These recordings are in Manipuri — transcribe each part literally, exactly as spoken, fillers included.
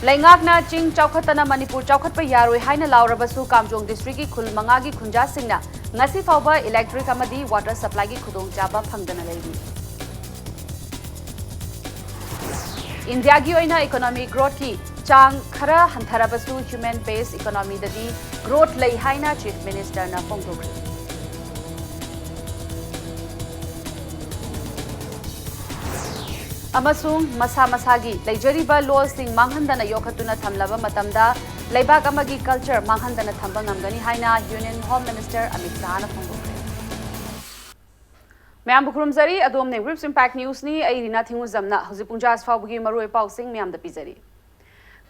ꯂꯩꯉꯥꯛꯅ ꯆꯤꯡ ꯆꯥꯎꯈꯠꯇꯅ ꯃꯅꯤꯄꯨꯔ ꯆꯥꯎꯈꯠꯄ ꯌꯥꯔꯣꯏ ꯍꯥꯏꯅ ꯂꯥꯎꯔꯕꯁꯨ, ꯀꯥꯝꯖꯣꯡ ꯗꯤꯁꯇ꯭ꯔꯤꯛꯀꯤ ꯈꯨꯜ ꯃꯉꯥꯒꯤ ꯈꯨꯟꯖꯥꯁꯤꯡꯅ ꯉꯁꯤ ꯐꯥꯎꯕ ꯏꯂꯦꯛꯇ꯭ꯔꯤꯛ ꯑꯃꯗꯤ ꯋꯥꯇꯔ ꯁꯄ꯭ꯂꯥꯏꯒꯤ ꯈꯨꯗꯣꯡꯆꯥꯕ ꯐꯪꯗꯅ ꯂꯩꯔꯤ꯫ ꯏꯟꯗꯤꯌꯥꯒꯤ ꯑꯣꯏꯅ ꯏꯀꯣꯅꯣꯃꯤ ꯒ꯭ꯔꯣꯊꯀꯤ ꯆꯥꯡ ꯈꯔ ꯍꯟꯊꯔꯕꯁꯨ, ꯍ꯭ꯌꯨꯃꯦꯟ ꯕꯦꯁ ꯏꯀꯣꯅꯣꯃꯤꯗꯗꯤ ꯒ꯭ꯔꯣꯊ ꯂꯩ ꯍꯥꯏꯅ ꯆꯤꯐ ꯃꯤꯅꯤꯁꯇꯔꯅ ꯐꯣꯡꯗꯣꯛꯈ꯭ꯔꯦ꯫ ꯑꯃꯁꯨꯡ ꯃꯁꯥ ꯃꯁꯥꯒꯤ ꯂꯩꯖꯔꯤꯕ ꯂꯣꯜꯁꯤꯡ ꯃꯥꯡꯍꯟꯗꯅ ꯌꯣꯛꯈꯠꯇꯨꯅ ꯊꯝꯂꯕ ꯃꯇꯝꯗ, ꯂꯩꯕꯥꯛ ꯑꯃꯒꯤ ꯀꯜꯆꯔ ꯃꯥꯡꯍꯟꯗꯅ ꯊꯝꯕ ꯉꯝꯒꯅꯤ ꯍꯥꯏꯅ ꯌꯨꯅꯤꯌꯟ ꯍꯣꯝ ꯃꯤꯅꯤꯁꯇꯔ ꯑꯃꯤꯠ ꯁꯥꯍꯅ ꯐꯣꯡꯗꯣꯛꯈ꯭ꯔꯦ꯫ ꯃꯌꯥꯝꯕꯨ ꯈꯨꯔꯨꯝꯖꯔꯤ꯫ ꯑꯗꯣꯝꯅ ꯋꯤꯞꯁ ꯏꯝꯄꯦꯛ ꯅ꯭ꯌꯨꯁꯅꯤ꯫ ꯑꯩ ꯔꯤꯅꯥ ꯊꯤꯡꯉꯨꯖꯝꯅ ꯍꯧꯖꯤꯛ ꯄꯨꯡꯖꯥ ꯑꯁꯤ ꯐꯥꯎꯕꯒꯤ ꯃꯔꯨꯑꯣꯏ ꯄꯥꯎꯁꯤꯡ ꯃꯌꯥꯝꯗ ꯄꯤꯖꯔꯤ꯫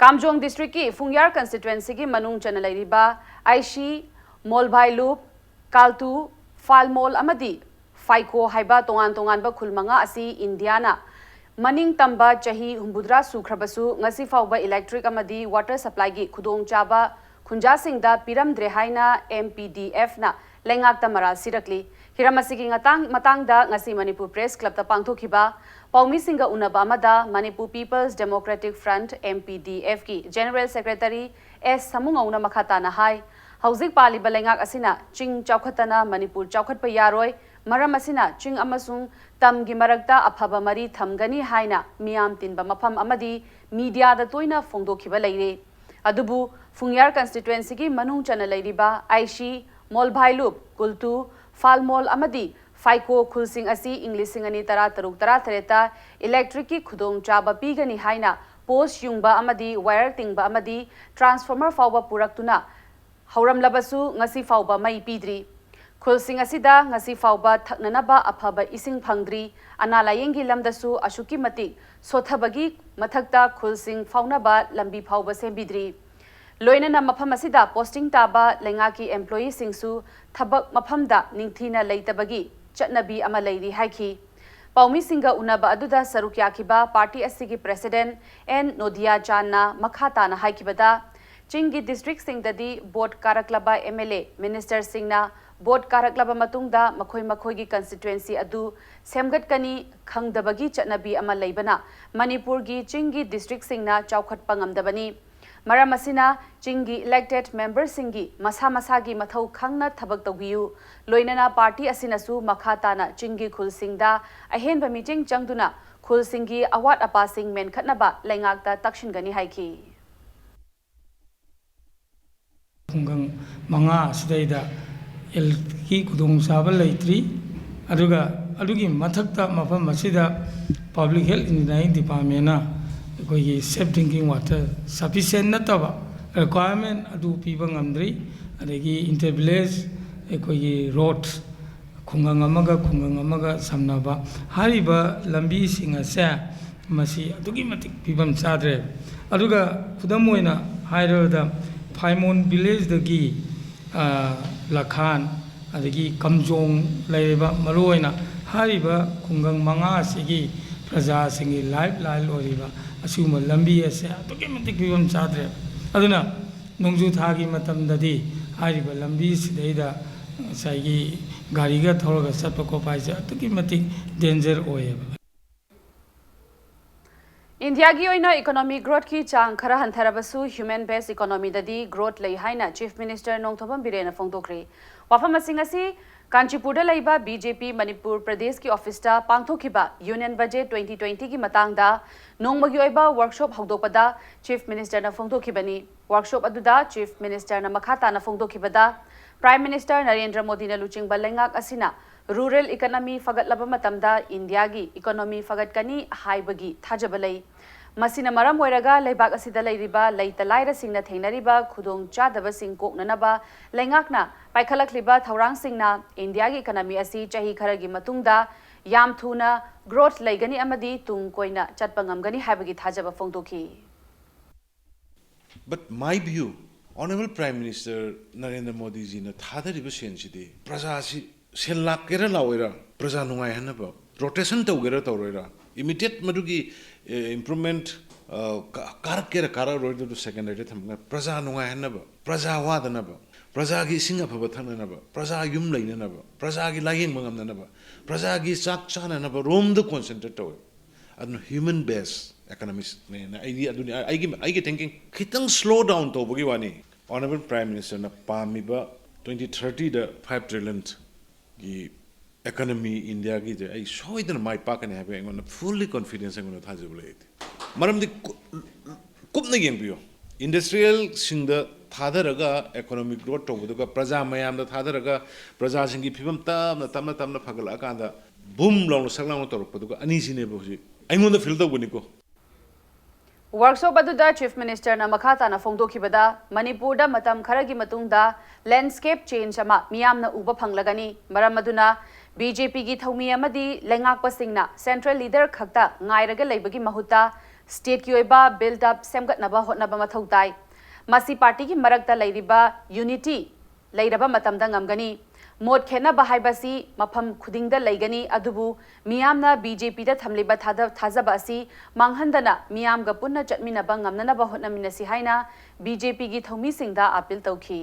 ꯀꯥꯝꯖꯣꯡ ꯗꯤꯁꯇ꯭ꯔꯤꯛꯀꯤ ꯐꯨꯡꯌꯥꯔ ꯀꯟꯁꯇꯤꯇ꯭ꯋꯦꯟꯁꯤꯒꯤ ꯃꯅꯨꯡ ꯆꯟꯅ ꯂꯩꯔꯤꯕ ꯑꯥꯏꯁꯤ, ꯃꯣꯜꯚꯥꯏꯂꯨꯞ, ꯀꯥꯜꯇꯨ, ꯐꯥꯜꯃꯣꯜ ꯑꯃꯗꯤ ꯐꯥꯏꯀꯣ ꯍꯥꯏꯕ ꯇꯣꯉꯥꯟ ꯇꯣꯉꯥꯟꯕ ꯈꯨꯜ ꯃꯉꯥ ꯑꯁꯤ ꯏꯟꯗꯤꯌꯥꯅ ꯃꯅꯤꯡ ꯇꯝꯕ ꯆꯍꯤ ꯍꯨꯝꯐꯨꯇꯔꯥ ꯁꯨꯈ꯭ꯔꯕꯁꯨ, ꯉꯁꯤ ꯐꯥꯎꯕ ꯏꯂꯦꯛꯇ꯭ꯔꯤꯛ ꯑꯃꯗꯤ ꯋꯥꯇꯔ ꯁꯄ꯭ꯂꯥꯏꯒꯤ ꯈꯨꯗꯣꯡꯆꯥꯕ ꯈꯨꯟꯖꯥꯁꯤꯡꯗ ꯄꯤꯔꯝꯗ꯭ꯔꯦ ꯍꯥꯏꯅ ꯑꯦꯝ ꯄꯤ ꯗꯤ ꯑꯦꯐꯅ ꯂꯩꯉꯥꯛꯇ ꯃꯔꯥꯜ ꯁꯤꯔꯛꯂꯤ꯫ ꯍꯤꯔꯝ ꯑꯁꯤꯒꯤ ꯉꯇꯥꯡ-, ꯃꯇꯥꯡꯗ ꯉꯁꯤ ꯃꯅꯤꯄꯨꯔ ꯄ꯭ꯔꯦꯁ ꯀ꯭ꯂꯕꯇ ꯄꯥꯡꯊꯣꯛꯈꯤꯕ ꯄꯥꯎꯃꯤꯁꯤꯡꯒ ꯎꯅꯕ ꯑꯃꯗ Manipur people's democratic front, M P D ꯑꯦꯐꯀꯤ ꯖꯦꯅꯔꯦꯜ ꯁꯦꯀ꯭ꯔꯦꯇꯔꯤ ꯑꯦꯁ ꯁꯃꯨꯉꯧꯅ ꯃꯈꯥ ꯇꯥꯅ ꯍꯥꯏ, ꯍꯧꯖꯤꯛ ꯄꯥꯜꯂꯤꯕ ꯂꯩꯉꯥꯛ ꯑꯁꯤꯅ ꯆꯤꯡ ꯆꯥꯎꯈꯠꯇꯅ ꯃꯅꯤꯄꯨꯔ ꯆꯥꯎꯈꯠꯄ ꯌꯥꯔꯣꯏ꯫ ꯃꯔꯝ ꯑꯁꯤꯅ ꯆꯤꯡ ꯑꯃꯁꯨꯡ ꯇꯝꯒꯤ ꯃꯔꯛꯇ ꯑꯐꯕ ꯃꯔꯤ ꯊꯝꯒꯅꯤ ꯍꯥꯏꯅ ꯃꯤꯌꯥꯝ ꯇꯤꯟꯕ ꯃꯐꯝ ꯑꯃꯗꯤ ꯃꯤꯗꯤꯌꯥꯗ ꯇꯣꯏꯅ ꯐꯣꯡꯗꯣꯛꯈꯤꯕ ꯂꯩꯔꯦ꯫ ꯑꯗꯨꯕꯨ ꯐꯨꯡꯌꯥꯔ ꯀꯟꯁꯇꯤꯇ꯭ꯋꯦꯟꯁꯤꯒꯤ ꯃꯅꯨꯡ ꯆꯟꯅ ꯂꯩꯔꯤꯕ ꯑꯥꯏꯁꯤ, ꯃꯣꯜꯚꯥꯏꯂꯨꯞ, ꯀꯨꯜꯇꯨ, ꯐꯥꯜꯃꯣꯜ ꯑꯃꯗꯤ ꯐꯥꯏꯀꯣ ꯈꯨꯜꯁꯤꯡ ꯑꯁꯤ ꯏꯪ ꯂꯤꯁꯤꯡ ꯑꯅꯤ ꯇꯔꯥ ꯇꯔꯨꯛ ꯇꯔꯥ ꯇꯔꯦꯠꯇ ꯏꯂꯦꯛꯇ꯭ꯔꯤꯛꯀꯤ ꯈꯨꯗꯣꯡꯆꯥꯕ ꯄꯤꯒꯅꯤ ꯍꯥꯏꯅ ꯄꯣꯁ ꯌꯨꯡꯕ ꯑꯃꯗꯤ ꯋꯥꯌꯔ ꯇꯤꯡꯕ ꯑꯃꯗꯤ ꯇ꯭ꯔꯥꯟꯁꯐꯣꯔꯃꯔ ꯐꯥꯎꯕ ꯄꯨꯔꯛꯇꯨꯅ ꯍꯧꯔꯝꯂꯕꯁꯨ, ꯉꯁꯤ ꯐꯥꯎꯕ ꯃꯩ ꯄꯤꯗ꯭ꯔꯤ꯫ ꯈꯨꯜꯁꯤꯡ ꯑꯁꯤꯗ ꯉꯁꯤ ꯐꯥꯎꯕ ꯊꯛꯅꯅꯕ ꯑꯐꯕ ꯏꯁꯤꯡ ꯐꯪꯗ꯭ꯔꯤ꯫ ꯑꯅꯥ ꯂꯥꯌꯦꯡꯒꯤ ꯂꯝꯗꯁꯨ ꯑꯁꯨꯛꯀꯤ ꯃꯇꯤꯛ ꯁꯣꯠꯊꯕꯒꯤ ꯃꯊꯛꯇ ꯈꯨꯜꯁꯤꯡ ꯐꯥꯎꯅꯕ ꯂꯝꯕꯤ ꯐꯥꯎꯕ ꯁꯦꯝꯕꯤꯗ꯭ꯔꯤ꯫ ꯂꯣꯏꯅꯅ ꯃꯐꯝ ꯑꯁꯤꯗ ꯄꯣꯁꯇꯤꯡ ꯇꯥꯕ ꯂꯩꯉꯥꯛꯀꯤ ꯑꯦꯝꯄ꯭ꯂꯣꯌꯤꯁꯤꯡꯁꯨ ꯊꯕꯛ ꯃꯐꯝꯗ ꯅꯤꯡꯊꯤꯅ ꯂꯩꯇꯕꯒꯤ ꯆꯠꯅꯕꯤ ꯑꯃ ꯂꯩꯔꯤ ꯍꯥꯏꯈꯤ꯫ ꯄꯥꯎꯃꯤꯁꯤꯡꯒ ꯎꯅꯕ ꯑꯗꯨꯗ ꯁꯔꯨꯛ ꯌꯥꯈꯤꯕ ꯄꯥꯔꯇꯤ ꯑꯁꯤꯒꯤ ꯄ꯭ꯔꯦꯁꯤꯗꯦꯟꯠ ꯑꯦꯟ ꯅꯣꯗꯤꯌꯥ ꯆꯥꯟꯅ ꯃꯈꯥ ꯇꯥꯅ ꯍꯥꯏꯈꯤꯕꯗ, ꯆꯤꯡꯒꯤ ꯗꯤꯁꯇ꯭ꯔꯤꯛꯁꯤꯡꯗꯗꯤ ꯚꯣꯠ ꯀꯥꯔꯛꯂꯕ ꯑꯦꯝ ꯑꯦꯜ ꯑꯦ, ꯃꯤꯅꯤꯁꯇꯔꯁꯤꯡꯅ ꯚꯣꯠ ꯀꯥꯔꯛꯂꯕ ꯃꯇꯨꯡꯗ ꯃꯈꯣꯏ ꯃꯈꯣꯏꯒꯤ ꯀꯟꯁꯇꯤꯇ꯭ꯋꯦꯟꯁꯤ ꯑꯗꯨ ꯁꯦꯝꯒꯠꯀꯅꯤ ꯈꯪꯗꯕꯒꯤ ꯆꯠꯅꯕꯤ ꯑꯃ ꯂꯩꯕꯅ ꯃꯅꯤꯄꯨꯔꯒꯤ ꯆꯤꯡꯒꯤ ꯗꯤꯁꯇ꯭ꯔꯤꯛꯁꯤꯡꯅ ꯆꯥꯎꯈꯠꯄ ꯉꯝꯗꯕꯅꯤ꯫ ꯃꯔꯝ ꯑꯁꯤꯅ ꯆꯤꯡꯒꯤ ꯏꯂꯦꯛꯇꯦꯗ ꯃꯦꯝꯕꯔꯁꯤꯡꯒꯤ ꯃꯁꯥ ꯃꯁꯥꯒꯤ ꯃꯊꯧ ꯈꯪꯅ ꯊꯕꯛ ꯇꯧꯕꯤꯌꯨ꯫ ꯂꯣꯏꯅꯅ ꯄꯥꯔꯇꯤ ꯑꯁꯤꯅꯁꯨ ꯃꯈꯥ ꯇꯥꯅ ꯆꯤꯡꯒꯤ ꯈꯨꯜꯁꯤꯡꯗ ꯑꯍꯦꯟꯕ ꯃꯤꯠꯌꯦꯡ ꯆꯪꯗꯨꯅ ꯈꯨꯜꯁꯤꯡꯒꯤ ꯑꯋꯥꯠ ꯑꯄꯥꯁꯤꯡ ꯃꯦꯟꯈꯠꯅꯕ ꯂꯩꯉꯥꯛꯇ ꯇꯛꯁꯤꯟꯒꯅꯤ ꯍꯥꯏꯈꯤ꯫ ꯈꯨꯡꯒꯪ ꯃꯉꯥ ꯑꯁꯤꯗꯩꯗ ꯍꯦꯜꯠꯀꯤ ꯈꯨꯗꯣꯡꯆꯥꯕ ꯂꯩꯇ꯭ꯔꯤ꯫ ꯑꯗꯨꯒ ꯑꯗꯨꯒꯤ ꯃꯊꯛꯇ ꯃꯐꯝ ꯑꯁꯤꯗ Public Health Engineering Departmentꯅ ꯑꯩꯈꯣꯏꯒꯤ safe drinking water sufficient ꯅꯠꯇꯕ requirement ꯑꯗꯨ ꯄꯤꯕ ꯉꯝꯗ꯭ꯔꯤ꯫ ꯑꯗꯒꯤ inter village ꯑꯩꯈꯣꯏꯒꯤ road ꯈꯨꯡꯒꯪ ꯑꯃꯒ ꯈꯨꯡꯒꯪ ꯑꯃꯒ ꯁꯝꯅꯕ ꯍꯥꯏꯔꯤꯕ ꯂꯝꯕꯤꯁꯤꯡ ꯑꯁꯦ ꯃꯁꯤ ꯑꯗꯨꯛꯀꯤ ꯃꯇꯤꯛ ꯐꯤꯕꯝ ꯆꯥꯗ꯭ꯔꯦ꯫ ꯑꯗꯨꯒ ꯈꯨꯗꯝ ꯑꯣꯏꯅ ꯍꯥꯏꯔꯕꯗ ꯐꯥꯏꯃꯣꯟ villageꯗꯒꯤ ꯂꯈꯥꯟ ꯑꯗꯒꯤ ꯀꯝꯖꯣꯡ ꯂꯩꯔꯤꯕ ꯃꯔꯨꯑꯣꯏꯅ ꯍꯥꯏꯔꯤꯕ ꯈꯨꯡꯒꯪ ꯃꯉꯥ ꯑꯁꯤꯒꯤ ꯄ꯭ꯔꯖꯥꯁꯤꯡꯒꯤ lifeline ꯑꯣꯏꯔꯤꯕ ꯑꯁꯤꯒꯨꯝꯕ ꯂꯝꯕꯤ ꯑꯁꯦ ꯑꯗꯨꯛꯀꯤ ꯃꯇꯤꯛ ꯐꯤꯕꯝ ꯆꯥꯗ꯭ꯔꯦ꯫ ꯑꯗꯨꯅ ꯅꯣꯡꯖꯨ ꯊꯥꯒꯤ ꯃꯇꯝꯗꯗꯤ ꯍꯥꯏꯔꯤꯕ ꯂꯝꯕꯤꯁꯤꯗꯩꯗ ꯉꯁꯥꯏꯒꯤ ꯒꯥꯔꯤꯒ ꯊꯧꯔꯒ ꯆꯠꯄ ꯈꯣꯠꯄ ꯍꯥꯏꯁꯦ ꯑꯗꯨꯛꯀꯤ ꯃꯇꯤꯛ danger ꯑꯣꯏꯌꯦꯕ꯫ ꯏꯟꯗꯤꯌꯥꯒꯤ ꯑꯣꯏꯅ economic growthꯀꯤ ꯆꯥꯡ ꯈꯔ ꯍꯟꯊꯔꯕꯁꯨ human based economyꯗꯗꯤ growth ꯂꯩ ꯍꯥꯏꯅ Chief Minister ꯅꯣꯡꯊꯣꯝꯕꯝ ꯕꯤꯔꯦꯟꯅ ꯐꯣꯡꯗꯣꯛꯈ꯭ꯔꯦ꯫ ꯋꯥꯐꯝꯁꯤꯡ ꯑꯁꯤ ꯀꯥꯟꯆꯤꯄꯨꯔꯗ ꯂꯩꯕ BJP ꯃꯅꯤꯄꯨꯔ ꯄ꯭ꯔꯗꯦꯁꯀꯤ ꯑꯣꯐꯤꯁꯇ ꯄꯥꯡꯊꯣꯛꯈꯤꯕ Union Budget twenty twentyꯒꯤ ꯃꯇꯥꯡꯗ ꯅꯣꯡꯃꯒꯤ ꯑꯣꯏꯕ workshop ꯍꯧꯗꯣꯛꯄꯗ Chief Ministerꯅ ꯐꯣꯡꯗꯣꯛꯈꯤꯕꯅꯤ꯫ Workshop ꯑꯗꯨꯗ Chief Ministerꯅ ꯃꯈꯥ ꯇꯥꯅ ꯐꯣꯡꯗꯣꯛꯈꯤꯕꯗ, Prime Minister ꯅꯔꯦꯟꯗ꯭ꯔ ꯃꯣꯗꯤꯅ ꯂꯨꯆꯤꯡꯕ ꯂꯩꯉꯥꯛ ꯑꯁꯤꯅ rural economy ꯐꯒꯠꯂꯕ ꯃꯇꯝꯗ ꯏꯟꯗꯤꯌꯥꯒꯤ economy ꯐꯒꯠꯀꯅꯤ ꯍꯥꯏꯕꯒꯤ ꯊꯥꯖꯕ ꯂꯩ꯫ ꯃꯁꯤꯅ ꯃꯔꯝ ꯑꯣꯏꯔꯒ ꯂꯩꯕꯥꯛ ꯑꯁꯤꯗ ꯂꯩꯔꯤꯕ ꯂꯩꯇ ꯂꯥꯏꯔꯁꯤꯡꯅ ꯊꯦꯡꯅꯔꯤꯕ ꯈꯨꯗꯣꯡꯆꯥꯗꯕꯁꯤꯡ ꯀꯣꯛꯅꯅꯕ ꯂꯩꯉꯥꯛꯅ ꯄꯥꯏꯈꯠꯂꯛꯂꯤꯕ ꯊꯧꯔꯥꯡꯁꯤꯡꯅ ꯏꯟꯗꯤꯌꯥꯒꯤ economy ꯑꯁꯤ ꯆꯍꯤ ꯈꯔꯒꯤ ꯃꯇꯨꯡꯗ ꯌꯥꯝ ꯊꯨꯅ growth ꯂꯩꯒꯅꯤ ꯑꯃꯗꯤ ꯇꯨꯡ ꯀꯣꯏꯅ ꯆꯠꯄ ꯉꯝꯒꯅꯤ ꯍꯥꯏꯕꯒꯤ ꯊꯥꯖꯕ ꯐꯣꯡꯗꯣꯛꯈꯤ꯫ But my view, Honourable Prime Minister Narendra ꯃꯣꯗꯤꯖꯤꯅ ꯊꯥꯗꯔꯤꯕ ꯁꯦꯟꯁꯤꯗꯤ ꯄ꯭ꯔꯖꯥꯁꯤ ꯁꯦꯜ ꯂꯥꯛꯀꯦꯔꯥ ꯂꯥꯛꯑꯣꯏꯔꯥ, ꯄ꯭ꯔꯖꯥ ꯅꯨꯡꯉꯥꯏꯍꯟꯅꯕ, rotation ꯇꯧꯒꯦꯔꯥ ꯇꯧꯔꯣꯏꯔꯥ, immediate ꯃꯗꯨꯒꯤ improvement ꯀꯥꯔꯛꯀꯦꯔꯥ ꯀꯥꯔꯛꯑꯔꯣꯏꯗꯨ secondaryꯗ ꯊꯝꯃꯒ ꯄ꯭ꯔꯖꯥ ꯅꯨꯡꯉꯥꯏꯍꯟꯅꯕ, ꯄ꯭ꯔꯖꯥ ꯋꯥꯗꯅꯕ, ꯄ꯭ꯔꯖꯥꯒꯤ ꯏꯁꯤꯡ ꯑꯐꯕ ꯊꯛꯅꯅꯕ, ꯄ꯭ꯔꯖꯥ ꯌꯨꯝ ꯂꯩꯅꯅꯕ, ꯄ꯭ꯔꯖꯥꯒꯤ ꯂꯥꯌꯦꯡꯕ ꯉꯝꯅꯅꯕ, ꯄ꯭ꯔꯖꯥꯒꯤ ꯆꯥꯛ ꯆꯥꯅꯅꯕ ꯔꯣꯝꯗ ꯀꯣꯟꯁꯦꯟꯇ꯭ꯔꯦꯠ ꯇꯧꯋꯦ꯫ ꯑꯗꯨꯅ ꯍ꯭ꯌꯨꯃꯟ ꯕꯦꯁ ꯏꯀꯅꯣꯃꯤꯁꯅꯦꯅ ꯑꯩꯗꯤ ꯑꯗꯨꯅꯤ ꯑꯩꯒꯤ ꯑꯩꯒꯤ ꯊꯤꯡꯀꯤꯡ꯫ ꯈꯤꯇꯪ ꯁ꯭ꯂꯣ ꯗꯥꯎꯟ ꯇꯧꯕꯒꯤ ꯋꯥꯅꯤ꯫ ꯑꯣꯅꯔꯦꯕꯜ ꯄ꯭ꯔꯥꯏꯝ ꯃꯤꯅꯤꯁꯇꯔꯅ ꯄꯥꯝꯃꯤꯕ ꯇ꯭ꯋꯦꯟꯇꯤ ꯊꯥꯔꯇꯤꯗ ꯐꯥꯏꯚ ꯇ꯭ꯔꯤꯂꯤꯌꯟꯒꯤ ꯏꯀꯅꯣꯃꯤ ꯏꯟꯗꯤꯌꯥꯒꯤꯗꯤ ꯑꯩ ꯁꯣꯏꯗꯅ ꯃꯥꯏ ꯄꯥꯛꯀꯅꯤ ꯍꯥꯏꯕ ꯑꯩꯉꯣꯟꯗ ꯐꯨꯜꯂꯤ ꯀꯣꯟꯐꯤꯗꯦꯟꯁ, ꯑꯩꯉꯣꯟꯗ ꯊꯥꯖꯕ ꯂꯩ꯫ ꯃꯔꯝꯗꯤ ꯀꯨꯞꯅ ꯌꯦꯡꯕꯤꯌꯨ, ꯏꯟꯗꯁꯇ꯭ꯔꯤꯌꯦꯜꯁꯤꯡꯗ ꯊꯥꯗꯔꯒ ꯏꯀꯣꯅꯣꯃꯤꯛ ꯒ꯭ꯔꯣꯠ ꯇꯧꯕꯗꯨꯒ ꯄ꯭ꯔꯖꯥ ꯃꯌꯥꯝꯗ ꯊꯥꯗꯔꯒ ꯄ꯭ꯔꯖꯥꯁꯤꯡꯒꯤ ꯐꯤꯕꯝ ꯇꯞꯅ ꯇꯞꯅ ꯇꯞꯅ ꯐꯒꯠꯂꯛꯑꯀꯥꯟꯗ ꯕꯨꯝ ꯂꯥꯎꯅ ꯁꯛ ꯂꯥꯎꯅ ꯇꯧꯔꯛꯄꯗꯨꯒ ꯑꯅꯤꯁꯤꯅꯦꯕ ꯍꯧꯖꯤꯛ ꯑꯩꯉꯣꯟꯗ ꯐꯤꯜ ꯇꯧꯕꯅꯤꯀꯣ꯫ ꯋꯥꯔꯛꯁꯣꯞ ꯑꯗꯨꯗ ꯆꯤꯐ ꯃꯤꯅꯤꯁꯇꯔꯅ ꯃꯈꯥ ꯇꯥꯅ ꯐꯣꯡꯗꯣꯛꯈꯤꯕꯗ, ꯃꯅꯤꯄꯨꯔꯗ ꯃꯇꯝ ꯈꯔꯒꯤ ꯃꯇꯨꯡꯗ ꯂꯦꯟꯗꯁ꯭ꯀꯦꯞ ꯆꯦꯟꯖ ꯑꯃ ꯃꯤꯌꯥꯝꯅ ꯎꯕ ꯐꯪꯂꯒꯅꯤ꯫ ꯃꯔꯝ ꯑꯗꯨꯅ ꯕꯤ ꯖꯦ ꯄꯤꯒꯤ ꯊꯧꯃꯤ ꯑꯃꯗꯤ ꯂꯩꯉꯥꯛꯄꯁꯤꯡꯅ ꯁꯦꯟꯇ꯭ꯔꯦꯜ ꯂꯤꯗꯔ ꯈꯛꯇ ꯉꯥꯏꯔꯒ ꯂꯩꯕꯒꯤ ꯃꯍꯨꯠꯇ ꯁ꯭ꯇꯦꯠꯀꯤ ꯑꯣꯏꯕ ꯕꯤꯜꯗ ꯑꯞ ꯁꯦꯝꯒꯠꯅꯕ ꯍꯣꯠꯅꯕ ꯃꯊꯧ ꯇꯥꯏ꯫ ꯃꯁꯤ ꯄꯥꯔꯇꯤꯒꯤ ꯃꯔꯛꯇ ꯂꯩꯔꯤꯕ ꯌꯨꯅꯤꯇꯤ ꯂꯩꯔꯕ ꯃꯇꯝꯗ ꯉꯝꯒꯅꯤ꯫ ꯃꯣꯠ ꯈꯦꯠꯅꯕ ꯍꯥꯏꯕꯁꯤ ꯃꯐꯝ ꯈꯨꯗꯤꯡꯗ ꯂꯩꯒꯅꯤ, ꯑꯗꯨꯕꯨ ꯃꯤꯌꯥꯝꯅ ꯕꯤ ꯖꯦ ꯄꯤꯗ ꯊꯝꯂꯤꯕ ꯊꯥꯖ-, ꯊꯥꯖꯕ ꯑꯁꯤ ꯃꯥꯡꯍꯟꯗꯅ ꯃꯤꯌꯥꯝꯒ ꯄꯨꯟꯅ ꯆꯠꯃꯤꯟꯅꯕ ꯉꯝꯅꯅꯕ ꯍꯣꯠꯅꯃꯤꯟꯅꯁꯤ ꯍꯥꯏꯅ ꯕꯤ ꯖꯦ ꯄꯤꯒꯤ ꯊꯧꯃꯤꯁꯤꯡꯗ ꯑꯥꯄꯤꯜ ꯇꯧꯈꯤ꯫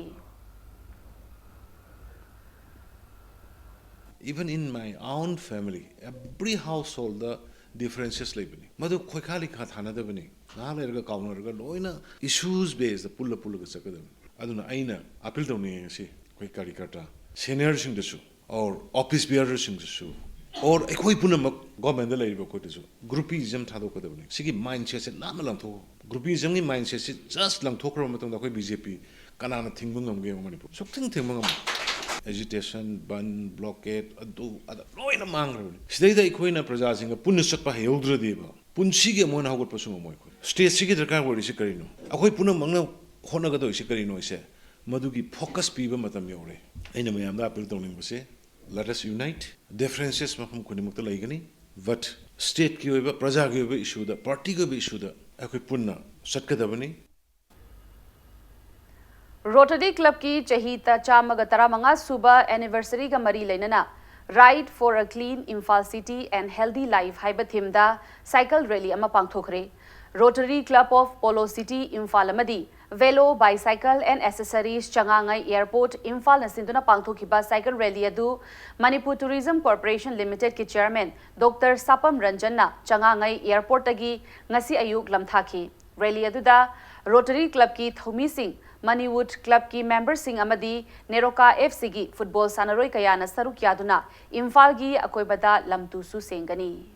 Even in my own family, every household ꯗ ꯗꯤꯐꯔꯦꯟꯁꯦꯁ ꯂꯩꯕꯅꯤ꯫ ꯃꯗꯨ ꯈꯣꯏꯈꯥ ꯂꯤꯈꯥ ꯊꯥꯅꯗꯕꯅꯤ꯫ ꯉꯥꯏꯍꯥꯛ ꯂꯩꯔꯒ ꯀꯥꯎꯅꯔꯒ ꯂꯣꯏꯅ ꯏꯁꯨꯁ ꯕꯦꯁꯇ ꯄꯨꯜꯂ ꯄꯨꯜꯂꯒ ꯆꯠꯀꯗꯕꯅꯤ꯫ ꯑꯗꯨꯅ ꯑꯩꯅ ꯑꯥꯄꯤꯜ ꯇꯧꯅꯤꯡꯉꯤ ꯉꯁꯤ ꯑꯩꯈꯣꯏ ꯀꯥꯔꯤꯀꯔꯇꯥ ꯁꯦꯅꯤꯌꯔꯁꯤꯡꯗꯁꯨ, ꯑꯣꯔ ꯑꯣꯐꯤꯁ ꯕꯤꯌꯔꯔꯁꯤꯡꯗꯁꯨ, ꯑꯣꯔ ꯑꯩꯈꯣꯏ ꯄꯨꯝꯅꯃꯛ ꯒꯣꯔꯃꯦꯟꯗ ꯂꯩꯔꯤꯕ ꯑꯩꯈꯣꯏꯗꯁꯨ ꯒ꯭ꯔꯨꯄꯤꯖꯝ ꯊꯥꯗꯣꯛꯀꯗꯕꯅꯤ꯫ ꯁꯤꯒꯤ ꯃꯥꯏꯟꯁꯦꯠꯁꯦ ꯅꯥꯟꯅ ꯂꯪꯊꯣꯛꯑꯣ꯫ ꯒ꯭ꯔꯨꯄꯤꯖꯝꯒꯤ ꯃꯥꯏꯟꯁꯦꯠꯁꯤ ꯖꯁ ꯂꯪꯊꯣꯛꯈ꯭ꯔꯕ ꯃꯇꯨꯡꯗ ꯑꯩꯈꯣꯏ ꯕꯤ ꯖꯦ ꯄꯤ ꯀꯅꯥꯅ ꯊꯤꯡꯕ ꯉꯝꯒꯦ ꯌꯦꯡꯉꯣ ꯃꯅꯤꯄꯨꯔ? ꯁꯨꯛꯊꯤꯡ ꯊꯤꯡꯕ ꯉꯝꯃꯣꯏ꯫ ꯑꯦꯖꯤꯇꯦꯁꯟ, ꯕꯟ, ꯕ꯭ꯂꯣꯀꯦꯠ, ꯑꯗꯨ ꯑꯗꯥ ꯂꯣꯏꯅ ꯃꯥꯡꯈ꯭ꯔꯕꯅꯤ꯫ ꯁꯤꯗꯩꯗ ꯑꯩꯈꯣꯏꯅ ꯄ꯭ꯔꯖꯥꯁꯤꯡꯒ ꯄꯨꯟꯅ ꯆꯠꯄ ꯍꯩꯍꯧꯗ꯭ꯔꯗꯤꯕ ꯄꯨꯟꯁꯤꯒꯤ ꯑꯃꯨꯛ ꯍꯟꯅ ꯍꯧꯒꯠꯄꯁꯨ ꯉꯝꯃꯣꯏ꯫ ꯑꯩꯈꯣꯏ ꯁ꯭ꯇꯦꯠꯁꯤꯒꯤ ꯗꯔꯀꯥꯔ ꯑꯣꯏꯔꯤꯁꯤ ꯀꯔꯤꯅꯣ? ꯑꯩꯈꯣꯏ ꯄꯨꯝꯅꯃꯛꯅ ꯍꯣꯠꯅꯒꯗꯧꯔꯤꯁꯤ ꯀꯔꯤꯅꯣ? ꯏꯁꯦ ꯃꯗꯨꯒꯤ ꯐꯣꯀꯁ ꯄꯤꯕ ꯃꯇꯝ ꯌꯧꯔꯦ꯫ ꯑꯩꯅ ꯃꯌꯥꯝꯗ ꯑꯥꯄꯤꯜ ꯇꯧꯅꯤꯡꯕꯁꯦ, let us unite꯫ ꯗꯤꯐꯔꯦꯟꯁꯦꯁ ꯃꯐꯝ ꯈꯨꯗꯤꯡꯃꯛꯇ ꯂꯩꯒꯅꯤ, ꯕꯠ ꯁ꯭ꯇꯦꯠꯀꯤ ꯑꯣꯏꯕ, ꯄ꯭ꯔꯖꯥꯒꯤ ꯑꯣꯏꯕ ꯏꯁꯨꯗ, ꯄꯥꯔꯇꯤꯒꯤ ꯑꯣꯏꯕ ꯏꯁꯨꯗ ꯑꯩꯈꯣꯏ ꯄꯨꯟꯅ ꯆꯠꯀꯗꯕꯅꯤ꯫ ꯔꯣꯇꯔꯤ ꯀ꯭ꯂꯕꯀꯤ ꯆꯍꯤ ꯇ-, ꯆꯥꯝꯃꯒ ꯇꯔꯥꯃꯉꯥ ꯁꯨꯕ ꯑꯦꯅꯤꯚꯔꯁꯔꯤꯒ ꯃꯔꯤ ꯂꯩꯅꯅ Ride for a Clean Imphal City and Healthy Life ꯍꯥꯏꯕ ꯊꯤꯝꯗ ꯁꯥꯏꯀꯜ ꯔꯦꯂꯤ ꯑꯃ ꯄꯥꯡꯊꯣꯛꯈ꯭ꯔꯦ꯫ Rotary club of polo city Imphal ꯑꯃꯗꯤ Velo, bicycle and accessories ꯆꯉꯥꯉꯩ airport, ꯏꯝꯐꯥꯜꯅ ꯁꯤꯟꯗꯨꯅ ꯄꯥꯡꯊꯣꯛꯈꯤꯕ cycle rally ꯑꯗꯨ ꯃꯅꯤꯄꯨꯔ Tourism Corporation Limited ꯀꯤ chairman Doctor ꯁꯥꯄꯝ ꯔꯟꯖꯟꯅ ꯆꯉꯥꯉꯩ airport ꯇꯒꯤ ꯉꯁꯤ ꯑꯌꯨꯛ ꯂꯝꯊꯥꯈꯤ꯫ Rally ꯑꯗꯨꯗ Rotary Club ꯀꯤ ꯊꯧꯃꯤꯁꯤꯡ, Mannywood Club ꯀꯤ member ꯁꯤꯡ ꯑꯃꯗꯤ NEROCA F C ꯒꯤ football ꯁꯥꯟꯅꯔꯣꯏ ꯀꯌꯥꯅ ꯁꯔꯨꯛ ꯌꯥꯗꯨꯅ ꯏꯝꯐꯥꯜꯒꯤ ꯑꯀꯣꯏꯕꯗ ꯂꯝ ꯇꯨꯁꯨ ꯁꯦꯡꯒꯅꯤ꯫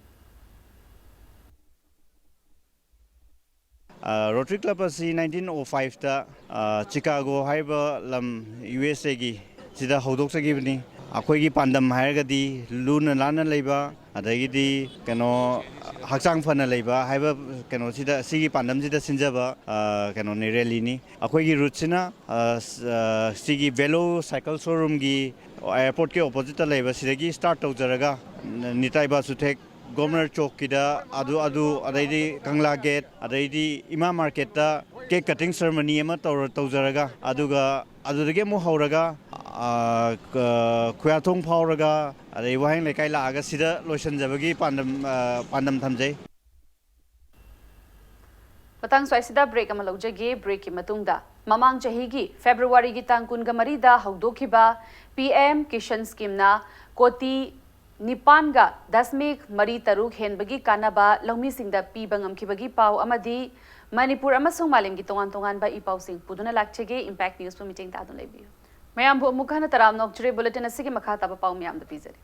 ꯑ, Rotary Club ꯑꯁꯤ nineteen oh five ꯇ, ꯑ, Chicago ꯍꯥꯏꯔꯤꯕ ꯂꯝ, U S A ꯒꯤ, ꯁꯤꯗ ꯍꯧꯗꯣꯛꯆꯈꯤꯕꯅꯤ꯫ ꯑꯩꯈꯣꯏꯒꯤ ꯄꯥꯟꯗꯝ ꯍꯥꯏꯔꯒꯗꯤ ꯂꯨꯅ ꯅꯥꯟꯅ ꯂꯩꯕ, ꯑꯗꯒꯤꯗꯤ ꯀꯩꯅꯣ, ꯍꯛꯆꯥꯡ ꯐꯅ ꯂꯩꯕ ꯍꯥꯏꯕ ꯀꯩꯅꯣꯁꯤꯗ, ꯁꯤꯒꯤ ꯄꯥꯟꯗꯝꯁꯤꯗ ꯁꯤꯟꯖꯕ, ꯑ, ꯀꯩꯅꯣꯅꯤ, rally ꯅꯤ꯫ ꯑꯩꯈꯣꯏꯒꯤ route ꯁꯤꯅ, ꯑ, ꯁ-, ꯑ, ꯁꯤꯒꯤ Velo cycle showroom ꯒꯤ airport ꯀꯤ opposite ꯇ ꯂꯩꯕ ꯁꯤꯗꯒꯤ start ꯇꯧꯖꯔꯒ, ꯅ-, ꯅꯤꯇꯥꯏ ꯕꯥꯁꯨꯊꯦꯛ, Governor ꯆꯧꯛꯀꯤꯗ, ꯑꯗꯨ, ꯑꯗꯨ, ꯑꯗꯩꯗꯤ ꯀꯪꯂꯥ gate, ꯑꯗꯩꯗꯤ ꯏꯃꯥ market ꯇ cake cutting ceremony ꯑꯃ ꯇꯧꯔ-, ꯇꯧꯖꯔꯒ, ꯑꯗꯨꯒ ꯑꯗꯨꯗꯒꯤ ꯑꯃꯨꯛ ꯍꯧꯔꯒ, ꯑ, ꯀ-, ꯈꯨꯌꯥꯊꯣꯡ ꯐꯥꯎꯔꯒ, ꯑꯗꯩ ꯋꯥꯍꯦꯡ ꯂꯩꯀꯥꯏ ꯂꯥꯛꯑꯒ ꯁꯤꯗ ꯂꯣꯏꯁꯤꯟꯖꯕꯒꯤ ꯄꯥꯟꯗꯝ, ꯑ, ꯄꯥꯟꯗꯝ ꯊꯝꯖꯩ꯫ ꯃꯇꯥꯡ ꯁ꯭ꯋꯥꯏꯁꯤꯗ break ꯑꯃ ꯂꯧꯖꯒꯦ꯫ Break ꯀꯤ ꯃꯇꯨꯡꯗ ꯃꯃꯥꯡ ꯆꯍꯤꯒꯤ February ꯒꯤ ꯇꯥꯡ ꯀꯨꯟꯒ ꯃꯔꯤꯗ ꯍꯧꯗꯣꯛꯈꯤꯕ P M Kisan scheme ꯅ ꯀꯣꯇꯤ ꯅꯤꯄꯥꯟꯒ ꯗꯁꯃꯤꯛ ꯃꯔꯤ ꯇꯔꯨꯛ ꯍꯦꯟꯕꯒꯤ ꯀꯥꯟꯅꯕ ꯂꯧꯃꯤꯁꯤꯡꯗ ꯄꯤꯕ ꯉꯝꯈꯤꯕꯒꯤ ꯄꯥꯎ ꯑꯃꯗꯤ ꯃꯅꯤꯄꯨꯔ ꯑꯃꯁꯨꯡ ꯃꯥꯂꯦꯝꯒꯤ ꯇꯣꯉꯥꯟ ꯇꯣꯉꯥꯟꯕ ꯏ ꯄꯥꯎꯁꯤꯡ ꯄꯨꯗꯨꯅ ꯂꯥꯛꯆꯒꯦ꯫ Impact News ꯄꯨ ꯃꯤꯠꯌꯦꯡ ꯇꯥꯗꯨꯅ ꯂꯩꯕꯤꯌꯨ꯫ ꯃꯌꯥꯝꯕꯨ ꯑꯃꯨꯛ ꯍꯟꯅ ꯇꯔꯥꯝꯅ ꯑꯣꯛꯆꯔꯤ꯫ Bulletin ꯑꯁꯤꯒꯤ ꯃꯈꯥ ꯇꯥꯕ ꯄꯥꯎ ꯃꯌꯥꯝꯗ ꯄꯤꯖꯔꯤ꯫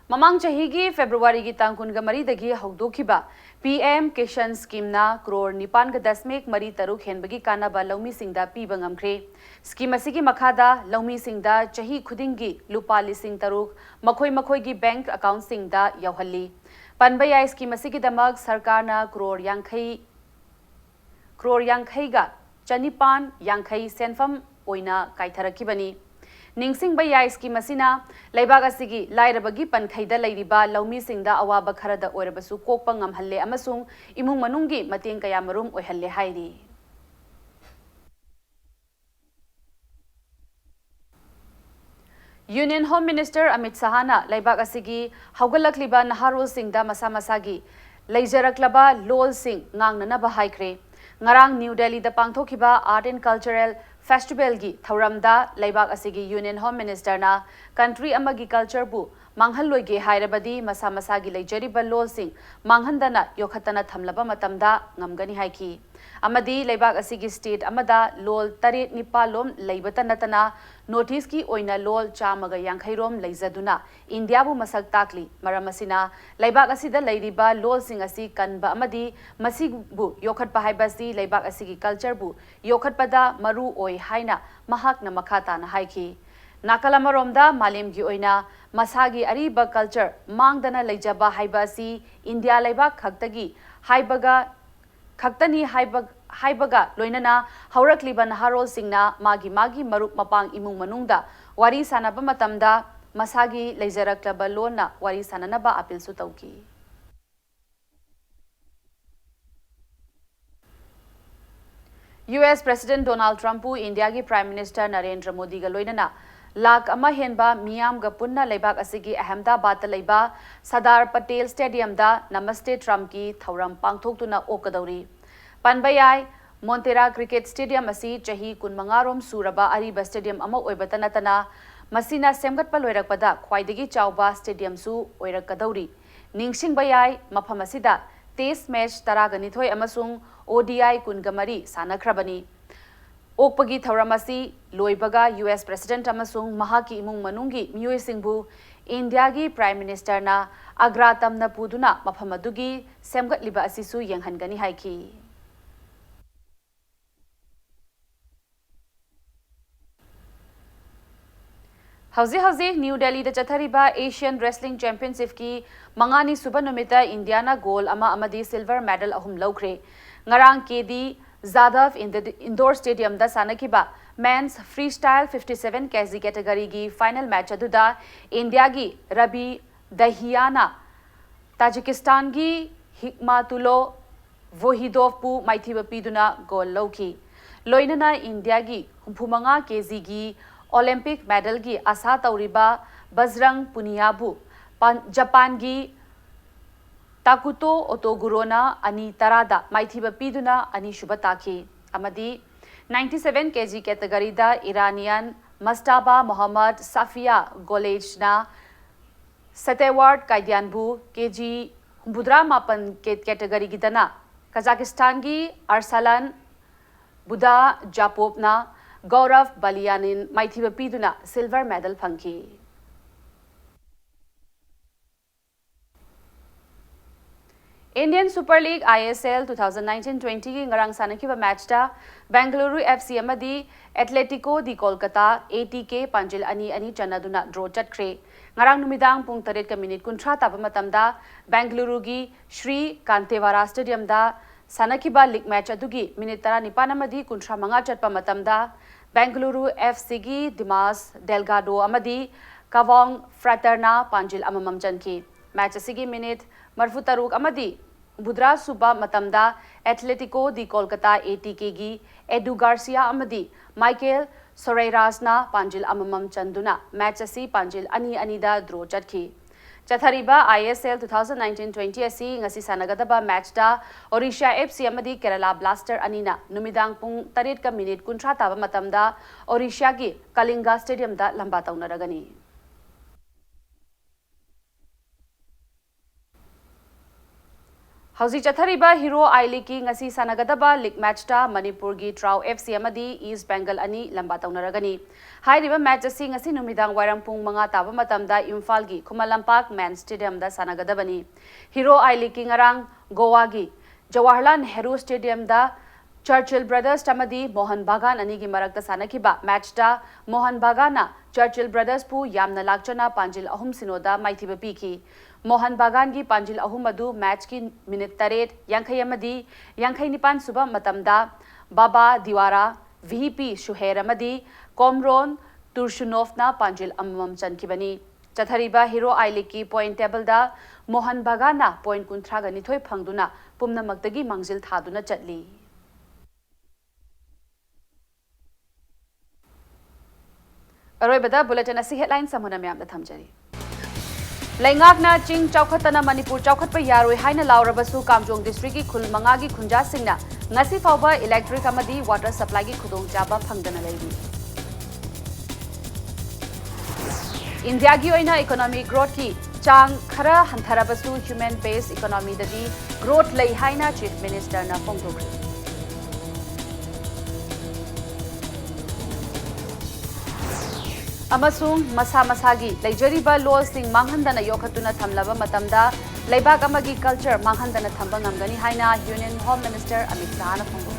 ꯃꯃꯥꯡ ꯆꯍꯤꯒꯤ February ꯒꯤ ꯇꯥꯡ ꯀꯨꯟꯒ ꯃꯔꯤꯗꯒꯤ ꯍꯧꯗꯣꯛꯈꯤꯕ P M Kisan scheme ꯅ ꯀ꯭ꯔꯣꯔ ꯅꯤꯄꯥꯟꯒ ꯗꯁꯃꯤꯛ ꯃꯔꯤ ꯇꯔꯨꯛ ꯍꯦꯟꯕꯒꯤ ꯀꯥꯟꯅꯕ ꯂꯧꯃꯤꯁꯤꯡꯗ ꯄꯤꯕ ꯉꯝꯈ꯭ꯔꯦ꯫ Scheme ꯑꯁꯤꯒꯤ ꯃꯈꯥꯗ ꯂꯧꯃꯤꯁꯤꯡꯗ ꯆꯍꯤ ꯈꯨꯗꯤꯡꯒꯤ ꯂꯨꯄꯥ ꯂꯤꯁꯤꯡ ꯇꯔꯨꯛ ꯃꯈꯣꯏ ꯃꯈꯣꯏꯒꯤ bank account ꯁꯤꯡꯗ ꯌꯧꯍꯜꯂꯤ꯫ ꯄꯟꯕ ꯌꯥꯏ, scheme ꯑꯁꯤꯒꯤꯗꯃꯛ ꯁꯔꯀꯥꯔꯅ ꯀ꯭ꯔꯣꯔ ꯌꯥꯡꯈꯩ, ꯀ꯭ꯔꯣꯔ ꯌꯥꯡꯈꯩꯒ ꯆꯅꯤꯄꯥꯟ ꯌꯥꯡꯈꯩ ꯁꯦꯟꯐꯝ ꯑꯣꯏꯅ ꯀꯥꯏꯊꯔꯛꯈꯤꯕꯅꯤ꯫ ꯅꯤꯡꯁꯤꯡꯕ ꯌꯥꯏ, scheme ꯑꯁꯤꯅ ꯂꯩꯕꯥꯛ ꯑꯁꯤꯒꯤ ꯂꯥꯏꯔꯕꯒꯤ ꯄꯟꯈꯩꯗ ꯂꯩꯔꯤꯕ ꯂꯧꯃꯤꯁꯤꯡꯗ ꯑꯋꯥꯕ ꯈꯔꯗ ꯑꯣꯏꯔꯕꯁꯨ ꯀꯣꯛꯄ ꯉꯝꯍꯜꯂꯦ ꯑꯃꯁꯨꯡ ꯏꯃꯨꯡ ꯃꯅꯨꯡꯒꯤ ꯃꯇꯦꯡ ꯀꯌꯥꯃꯔꯨꯝ ꯑꯣꯏꯍꯜꯂꯦ ꯍꯥꯏꯔꯤ꯫ Union Home Minister ꯑꯃꯤꯠ ꯁꯍꯥꯅ ꯂꯩꯕꯥꯛ ꯑꯁꯤꯒꯤ ꯍꯧꯒꯠꯂꯛꯂꯤꯕ ꯅꯍꯥꯔꯣꯜꯁꯤꯡꯗ ꯃꯁꯥ ꯃꯁꯥꯒꯤ ꯂꯩꯖꯔꯛꯂꯕ ꯂꯣꯜꯁꯤꯡ ꯉꯥꯡꯅꯅꯕ ꯍꯥꯏꯈ꯭ꯔꯦ꯫ ꯉꯔꯥꯡ ꯅ꯭ꯌꯨ ꯗꯦꯜꯂꯤꯗ ꯄꯥꯡꯊꯣꯛꯈꯤꯕ Art and Cultural Festivalꯒꯤ ꯊꯧꯔꯝꯗ ꯂꯩꯕꯥꯛ ꯑꯁꯤꯒꯤ Union Home Ministerꯅ country ꯑꯃꯒꯤ cultureꯕꯨ ꯃꯥꯡꯍꯜꯂꯣꯏꯒꯦ ꯍꯥꯏꯔꯕꯗꯤ ꯃꯁꯥ ꯃꯁꯥꯒꯤ ꯂꯩꯖꯔꯤꯕ ꯂꯣꯜꯁꯤꯡ ꯃꯥꯡꯍꯟꯗꯅ ꯌꯣꯛꯈꯠꯇꯅ ꯊꯝꯂꯕ ꯃꯇꯝꯗ ꯉꯝꯒꯅꯤ ꯍꯥꯏꯈꯤ꯫ ꯑꯃꯗꯤ ꯂꯩꯕꯥꯛ ꯑꯁꯤꯒꯤ state ꯑꯃꯗ ꯂꯣꯜ ꯇꯔꯦꯠ ꯅꯤꯄꯥꯜ ꯂꯣꯝ ꯂꯩꯕꯇ ꯅꯠꯇꯅ North Eastꯀꯤ ꯑꯣꯏꯅ ꯂꯣꯜ ꯆꯥꯝꯃꯒ ꯌꯥꯡꯈꯩ ꯔꯣꯝ ꯂꯩꯖꯗꯨꯅ ꯏꯟꯗꯤꯌꯥꯕꯨ ꯃꯁꯛ ꯇꯥꯛꯂꯤ꯫ ꯃꯔꯝ ꯑꯁꯤꯅ ꯂꯩꯕꯥꯛ ꯑꯁꯤꯗ ꯂꯩꯔꯤꯕ ꯂꯣꯜꯁꯤꯡ ꯑꯁꯤ ꯀꯟꯕ ꯑꯃꯗꯤ ꯃꯁꯤꯕꯨ ꯌꯣꯛꯈꯠꯄ ꯍꯥꯏꯕ ꯑꯁꯤ ꯂꯩꯕꯥꯛ ꯑꯁꯤꯒꯤ cultureꯕꯨ ꯌꯣꯛꯈꯠꯄꯗ ꯃꯔꯨ ꯑꯣꯏ ꯍꯥꯏꯅ ꯃꯍꯥꯛꯅ ꯃꯈꯥ ꯇꯥꯅ ꯍꯥꯏꯈꯤ꯫ ꯅꯥꯀꯜ ꯑꯃꯔꯣꯝꯗ ꯃꯥꯂꯦꯝꯒꯤ ꯑꯣꯏꯅ ꯃꯁꯥꯒꯤ ꯑꯔꯤꯕ culture ꯃꯥꯡꯗꯅ ꯂꯩꯖꯕ ꯍꯥꯏꯕ ꯑꯁꯤ ꯏꯟꯗꯤꯌꯥ ꯂꯩꯕꯥꯛ ꯈꯛꯇꯒꯤ ꯍꯥꯏꯕꯒ ꯈꯛꯇꯅꯤ ꯍꯥꯏꯕ-, ꯍꯥꯏꯕꯒ ꯂꯣꯏꯅꯅ ꯍꯧꯔꯛꯂꯤꯕ ꯅꯍꯥꯔꯣꯜꯁꯤꯡꯅ ꯃꯥꯒꯤ ꯃꯥꯒꯤ ꯃꯔꯨꯞ ꯃꯄꯥꯡ ꯏꯃꯨꯡ ꯃꯅꯨꯡꯗ ꯋꯥꯔꯤ ꯁꯥꯟꯅꯕ ꯃꯇꯝꯗ ꯃꯁꯥꯒꯤ ꯂꯩꯖꯔꯛꯂꯕ ꯂꯣꯟꯅ ꯋꯥꯔꯤ ꯁꯥꯟꯅꯅꯕ appealꯁꯨ ꯇꯧꯈꯤ꯫ US President Donald Trumpꯄꯨ ꯏꯟꯗꯤꯌꯥꯒꯤ Prime Minister ꯅꯔꯦꯟꯗ꯭ꯔ ꯃꯣꯗꯤꯒ ꯂꯣꯏꯅꯅ ꯂꯥꯈ ꯑꯃ ꯍꯦꯟꯕ ꯃꯤꯌꯥꯝꯒ ꯄꯨꯟꯅ ꯂꯩꯕꯥꯛ ꯑꯁꯤꯒꯤ ꯑꯍꯃꯗꯥꯕꯥꯗꯇ ꯂꯩꯕ ꯁꯔꯗꯥꯔ ꯄꯇꯦꯜ Stadiumꯗ Namaste Trumpꯀꯤ ꯊꯧꯔꯝ ꯄꯥꯡꯊꯣꯛꯇꯨꯅ ꯑꯣꯛꯀꯗꯧꯔꯤ꯫ ꯄꯟꯕ ꯌꯥꯏ, ꯃꯣꯟꯇꯦꯔꯥ Cricket Stadium ꯑꯁꯤ ꯆꯍꯤ ꯀꯨꯟꯃꯉꯥ ꯔꯣꯝ ꯁꯨꯔꯕ ꯑꯔꯤꯕ stadium ꯑꯃ ꯑꯣꯏꯕꯇ ꯅꯠꯇꯅ ꯃꯁꯤꯅ ꯁꯦꯝꯒꯠꯄ ꯂꯣꯏꯔꯛꯄꯗ ꯈ꯭ꯋꯥꯏꯗꯒꯤ ꯆꯥꯎꯕ stadiumꯁꯨ ꯑꯣꯏꯔꯛꯀꯗꯧꯔꯤ꯫ ꯅꯤꯡꯁꯤꯡꯕ ꯌꯥꯏ, ꯃꯐꯝ ꯑꯁꯤꯗ Test match ꯇꯔꯥꯒ ꯅꯤꯊꯣꯏ ꯑꯃꯁꯨꯡ ODI ꯀꯨꯟꯒ ꯃꯔꯤ ꯁꯥꯟꯅꯈ꯭ꯔꯕꯅꯤ꯫ ꯑꯣꯛꯄꯒꯤ ꯊꯧꯔꯝ ꯑꯁꯤ ꯂꯣꯏꯕꯒ US President ꯑꯃꯁꯨꯡ ꯃꯍꯥꯛꯀꯤ ꯏꯃꯨꯡ ꯃꯅꯨꯡꯒꯤ ꯃꯤꯑꯣꯏꯁꯤꯡꯕꯨ ꯏꯟꯗꯤꯌꯥꯒꯤ Prime Ministerꯅ ꯑꯒ꯭ꯔꯥ ꯇꯝꯅ ꯄꯨꯗꯨꯅ ꯃꯐꯝ ꯑꯗꯨꯒꯤ ꯁꯦꯝꯒꯠꯂꯤꯕ ꯑꯁꯤꯁꯨ ꯌꯦꯡꯍꯟꯒꯅꯤ ꯍꯥꯏꯈꯤ꯫ ꯍꯧꯖꯤꯛ ꯍꯧꯖꯤꯛ ꯅ꯭ꯌꯨ ꯗꯦꯜꯂꯤꯗ ꯆꯠꯊꯔꯤꯕ Asian Wrestling Championshipꯀꯤ ꯃꯉꯥꯅꯤ ꯁꯨꯕ ꯅꯨꯃꯤꯠꯇ ꯏꯟꯗꯤꯌꯥꯅ gold ꯑꯃ ꯑꯃꯗꯤ silver medal ꯑꯍꯨꯝ ꯂꯧꯈ꯭ꯔꯦ꯫ ꯉꯔꯥꯡ ꯀꯦ ꯗꯤ ꯖꯥꯗꯕ ꯏꯟꯗ-, Indoor Stadiumꯗ ꯁꯥꯟꯅꯈꯤꯕ Men's Freestyle fifty seven kg categoryꯒꯤ final match ꯑꯗꯨꯗ ꯏꯟꯗꯤꯌꯥꯒꯤ ꯔꯕꯤ ꯗꯍꯤꯌꯥꯅ ꯇꯥꯖꯤꯀꯤꯁꯇꯥꯟꯒꯤ ꯍꯤꯛꯃꯥꯇꯨꯂꯣ ꯚꯣꯍꯤꯗꯣꯚꯄꯨ ꯃꯥꯏꯊꯤꯕ ꯄꯤꯗꯨꯅ gold ꯂꯧꯈꯤ꯫ ꯂꯣꯏꯅꯅ ꯏꯟꯗꯤꯌꯥꯒꯤ ꯍꯨꯝꯐꯨꯃꯉꯥ kgꯒꯤ Olympic medalꯒꯤ ꯑꯥꯁꯥ ꯇꯧꯔꯤꯕ ꯕꯖꯔꯪ ꯄꯨꯅꯤꯌꯥꯕꯨ ꯄꯥꯟ-, ꯖꯄꯥꯟꯒꯤ ꯇꯥꯀꯨꯇꯣ ꯑꯣꯇꯣꯒꯨꯔꯣꯅ ꯑꯅꯤ ꯇꯔꯥꯗ ꯃꯥꯏꯊꯤꯕ ꯄꯤꯗꯨꯅ ꯑꯅꯤꯁꯨꯕ ꯇꯥꯈꯤ꯫ ꯑꯃꯗꯤ ninety seven kg categoryꯗ ꯏꯔꯥꯅꯤꯌꯟ ꯃꯁꯇꯥꯕꯥ Mohammad ꯁꯥꯐꯤꯌꯥ ꯒꯣꯂꯦꯖꯅ ꯁꯇꯦꯋꯥꯔꯠ ꯀꯥꯏꯗ꯭ꯌꯥꯟꯕꯨ kg ꯍꯨꯝꯐꯨꯇꯔꯥ ꯃꯥꯄꯟ categoryꯒꯤꯗꯅ ꯀꯖꯥꯀꯤꯁꯇꯥꯟꯒꯤ ꯑꯔꯁꯂꯥꯟ ꯕꯨꯗꯥ ꯖꯥꯄꯣꯞꯅ ꯒꯧꯔꯚ ꯕꯥꯂꯤꯌꯥꯅꯤꯟ ꯃꯥꯏꯊꯤꯕ ꯄꯤꯗꯨꯅ silver medal ꯐꯪꯈꯤ꯫ Indian Super League, I S L, two thousand nineteen twentyꯒꯤ ꯉꯔꯥꯡ ꯁꯥꯟꯅꯈꯤꯕ matchꯇ Bengaluru F C ꯑꯃꯗꯤ Atletico de Kolkata, A T K, ꯄꯥꯟꯖꯤꯜ ꯑꯅꯤ ꯑꯅꯤ ꯆꯟꯅꯗꯨꯅ draw ꯆꯠꯈ꯭ꯔꯦ꯫ ꯉꯔꯥꯡ ꯅꯨꯃꯤꯗꯥꯡ ꯄꯨꯡ ꯇꯔꯦꯠꯀ minute ꯀꯨꯟꯊ꯭ꯔꯥ ꯇꯥꯕ ꯃꯇꯝꯗ Bengaluruꯒꯤ ꯁ꯭ꯔꯤ ꯀꯥꯟꯇꯦꯋꯥꯔꯥ stadiumꯗ ꯁꯥꯟꯅꯈꯤꯕ league match ꯑꯗꯨꯒꯤ minute ꯇꯔꯥꯅꯤꯄꯥꯟ ꯑꯃꯗꯤ ꯀꯨꯟꯊ꯭ꯔꯥ ꯃꯉꯥ ꯆꯠꯄ ꯃꯇꯝꯗ Bengaluru F Cꯒꯤ ꯗꯤꯃꯥꯁ ꯗꯦꯜꯒꯥꯗꯣ ꯑꯃꯗꯤ ꯀꯥꯕꯣꯡ ꯐ꯭ꯔꯥꯇꯔꯅ ꯄꯥꯟꯖꯤꯜ ꯑꯃꯃꯝ ꯆꯟꯈꯤ꯫ Match ꯑꯁꯤꯒꯤ minute ꯃꯔꯤꯐꯨ ꯇꯔꯨꯛ ꯑꯃꯗꯤ ꯍꯨꯝꯐꯨꯇꯔꯥ ꯁꯨꯕ ꯃꯇꯝꯗ Atletico de Kolkata, A T Kꯒꯤ ꯑꯦꯗꯨ ꯒꯥꯔꯁꯤꯌꯥ ꯑꯃꯗꯤ ꯃꯥꯏꯀꯦꯜ ꯁꯣꯔꯩꯔꯥꯖꯅ ꯄꯥꯟꯖꯤꯜ ꯑꯃꯃꯝ ꯆꯟꯗꯨꯅ match ꯑꯁꯤ ꯄꯥꯟꯖꯤꯜ ꯑꯅꯤ ꯑꯅꯤꯗ draw ꯆꯠꯈꯤ꯫ ꯆꯠꯊꯔꯤꯕ I S L two thousand nineteen twenty ꯑꯁꯤ ꯉꯁꯤ ꯁꯥꯟꯅꯒꯗꯕ matchꯇ Odisha F C ꯑꯃꯗꯤ Kerala Blaster ꯑꯅꯤꯅ ꯅꯨꯃꯤꯗꯥꯡ ꯄꯨꯡ ꯇꯔꯦꯠꯀ minute ꯀꯨꯟꯊ꯭ꯔꯥ ꯇꯥꯕ ꯃꯇꯝꯗ Odishaꯒꯤ Kalinga stadiumꯗ ꯂꯝꯕꯥ ꯇꯧꯅꯔꯒꯅꯤ꯫ ꯍꯧꯖꯤꯛ ꯆꯠꯊꯔꯤꯕ Hero I Leagueꯀꯤ ꯉꯁꯤ ꯁꯥꯟꯅꯒꯗꯕ league matchꯇ ꯃꯅꯤꯄꯨꯔꯒꯤ TRAU F C ꯑꯃꯗꯤ East Bengal ꯑꯅꯤ ꯂꯝꯕꯥ ꯇꯧꯅꯔꯒꯅꯤ꯫ ꯍꯥꯏꯔꯤꯕ match ꯑꯁꯤ ꯉꯁꯤ ꯅꯨꯃꯤꯗꯥꯡ ꯋꯥꯏꯔꯝ ꯄꯨꯡ ꯃꯉꯥ ꯇꯥꯕ ꯃꯇꯝꯗ ꯏꯝꯐꯥꯜꯒꯤ Khuman Lampak MAN Stadiumꯗ ꯁꯥꯟꯅꯒꯗꯕꯅꯤ꯫ Hero I Leagueꯀꯤ ꯉꯔꯥꯡ ꯒꯣꯋꯥꯒꯤ Jawaharlal Nehru Stadiumꯗ Churchill Brothers ꯑꯃꯗꯤ ꯃꯣꯍꯟ ꯕꯒꯥꯟ ꯑꯅꯤꯒꯤ ꯃꯔꯛꯇ ꯁꯥꯟꯅꯈꯤꯕ matchꯇ ꯃꯣꯍꯟ ꯕꯒꯥꯟꯅ Churchill Brothersꯄꯨ ꯌꯥꯝꯅ ꯂꯥꯛꯆꯅ ꯄꯥꯟꯖꯤꯜ ꯑꯍꯨꯝ ꯁꯤꯅꯣꯗ ꯃꯥꯏꯊꯤꯕ ꯄꯤꯈꯤ꯫ ꯃꯣꯍꯟ ꯕꯒꯥꯟꯒꯤ ꯄꯥꯟꯖꯤꯜ ꯑꯍꯨꯝ ꯑꯗꯨ matchꯀꯤ minute ꯇꯔꯦꯠ, ꯌꯥꯡꯈꯩ ꯑꯃꯗꯤ ꯌꯥꯡꯈꯩ ꯅꯤꯄꯥꯟ ꯁꯨꯕ ꯃꯇꯝꯗ ꯕꯥꯕꯥ ꯗꯤꯋꯥꯔꯥ, V P ꯁꯨꯍꯦꯔ ꯑꯃꯗꯤ ꯀꯣꯝꯔꯣꯟ ꯇꯨꯔꯁꯨꯅꯣꯐꯅ ꯄꯥꯟꯖꯤꯜ ꯑꯃꯃꯝ ꯆꯟꯈꯤꯕꯅꯤ꯫ ꯆꯠꯊꯔꯤꯕ Hero I Leagueꯀꯤ point tableꯗ Mohan ꯕꯒꯥꯟꯅ point ꯀꯨꯟꯊ꯭ꯔꯥꯒ ꯅꯤꯊꯣꯏ ꯐꯪꯗꯨꯅ ꯄꯨꯝꯅꯃꯛꯇꯒꯤ ꯃꯥꯡꯖꯤꯜ ꯊꯥꯗꯨꯅ ꯆꯠꯂꯤ꯫ ꯑꯔꯣꯏꯕꯗ bulletin ꯑꯁꯤ headline ꯁꯃꯨꯅ ꯃꯌꯥꯝꯗ ꯊꯝꯖꯔꯤ꯫ ꯂꯩꯉꯥꯛꯅ ꯆꯤꯡ ꯆꯥꯎꯈꯠꯇꯅ ꯃꯅꯤꯄꯨꯔ ꯆꯥꯎꯈꯠꯄ ꯌꯥꯔꯣꯏ ꯍꯥꯏꯅ ꯂꯥꯎꯔꯕꯁꯨ ꯀꯥꯝꯖꯣꯡ ꯗꯤꯁꯇ꯭ꯔꯤꯛꯀꯤ ꯈꯨꯜ ꯃꯉꯥꯒꯤ ꯈꯨꯟꯖꯥꯁꯤꯡꯅ ꯉꯁꯤ ꯐꯥꯎꯕ ꯏꯂꯦꯛꯇ꯭ꯔꯤꯛ ꯑꯃꯗꯤ ꯋꯥꯇꯔ ꯁꯄ꯭ꯂꯥꯏꯒꯤ ꯈꯨꯗꯣꯡꯆꯥꯕ ꯐꯪꯗꯅ ꯂꯩꯔꯤ꯫ ꯏꯟꯗꯤꯌꯥꯒꯤ ꯑꯣꯏꯅ ꯏꯀꯣꯅꯣꯃꯤ ꯒ꯭ꯔꯣꯊꯀꯤ ꯆꯥꯡ ꯈꯔ ꯍꯟꯊꯔꯕꯁꯨ ꯍ꯭ꯌꯨꯃꯦꯟ ꯕꯦꯁ ꯏꯀꯣꯅꯣꯃꯤꯗꯗꯤ ꯒ꯭ꯔꯣꯊ ꯂꯩ ꯍꯥꯏꯅ ꯆꯤꯐ ꯃꯤꯅꯤꯁꯇꯔꯅ ꯐꯣꯡꯗꯣꯛꯈ꯭ꯔꯦ꯫ ꯑꯃꯁꯨꯡ ꯃꯁꯥ ꯃꯁꯥꯒꯤ ꯂꯩꯖꯔꯤꯕ ꯂꯣꯜꯁꯤꯡ ꯃꯥꯡꯍꯟꯗꯅ ꯌꯣꯛꯈꯠꯇꯨꯅ ꯊꯝꯂꯕ ꯃꯇꯝꯗ ꯂꯩꯕꯥꯛ ꯑꯃꯒꯤ ꯀꯜꯆꯔ ꯃꯥꯡꯍꯟꯗꯅ ꯊꯝꯕ ꯉꯝꯒꯅꯤ ꯍꯥꯏꯅ ꯌꯨꯅꯤꯌꯟ ꯍꯣꯝ ꯃꯤꯅꯤꯁꯇꯔ ꯑꯃꯤꯠ ꯁꯥꯍꯅ ꯐꯣꯡꯗꯣꯛꯈꯤ꯫